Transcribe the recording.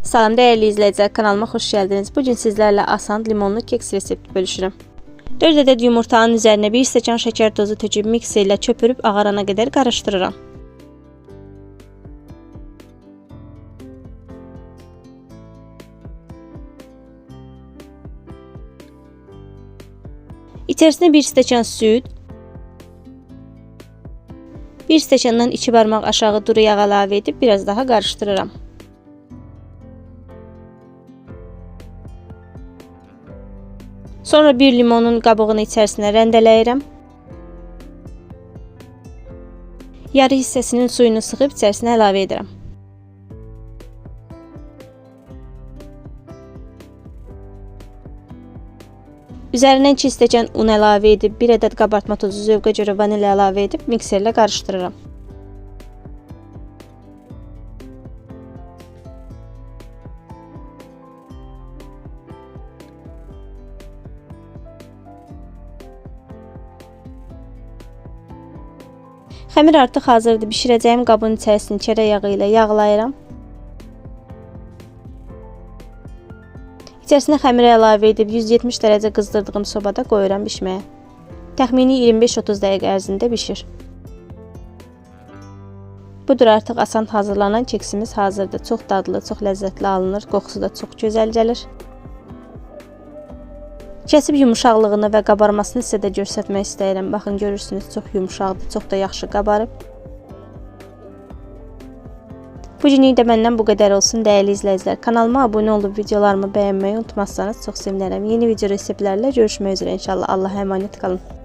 Salam dəyərli izləyicilər, kanalıma xoş gəldiniz. Bu gün sizlərlə asan limonlu keks resepti bölüşürəm. 4 ədəd yumurtanın üzərinə 1 stəkan şəkər tozu töküb mikser ilə köpürüb ağarana qədər qarışdırıram. İçərisinə 1 stəkan süd, 1 stəkandan 2 barmaq aşağı duru yağ əlavə edib biraz daha qarışdırıram. Sonra bir limonun qabığını içərisinə rəndələyirəm. Yarı hissəsinin suyunu sıxıb içərisinə əlavə edirəm. Üzərindən 2 stəkan un əlavə edib, 1 ədəd qabartma tozu, zövqə görə vanilya əlavə edib mikserlə qarışdırıram. Xəmir artıq hazırdır. Bişirəcəyim qabın içərisini çərə yağı ilə yağlayıram. İçərisinə xəmiri əlavə edib 170 dərəcə qızdırdığım sobada qoyuram bişməyə. Təxmini 25-30 dəqiqə ərzində bişir. Budur, artıq asan hazırlanan keksimiz hazırdır. Çox dadlı, çox ləzzətli alınır. Qoxusu da çox gözəl gəlir. Kəsib yumuşaqlığını və qabarmasını sizə də göstərmək istəyirəm. Baxın, görürsünüz, çox yumuşaqdır, çox da yaxşı qabarıb. Bu günlük də məndən bu qədər olsun dəyərli izləyicilər. Kanalıma abunə olub videolarımı bəyənməyi unutmazsanız çox sevinərəm. Yeni video reseptlərlə görüşmək üzrə inşallah. Allah'a əmanət qalın.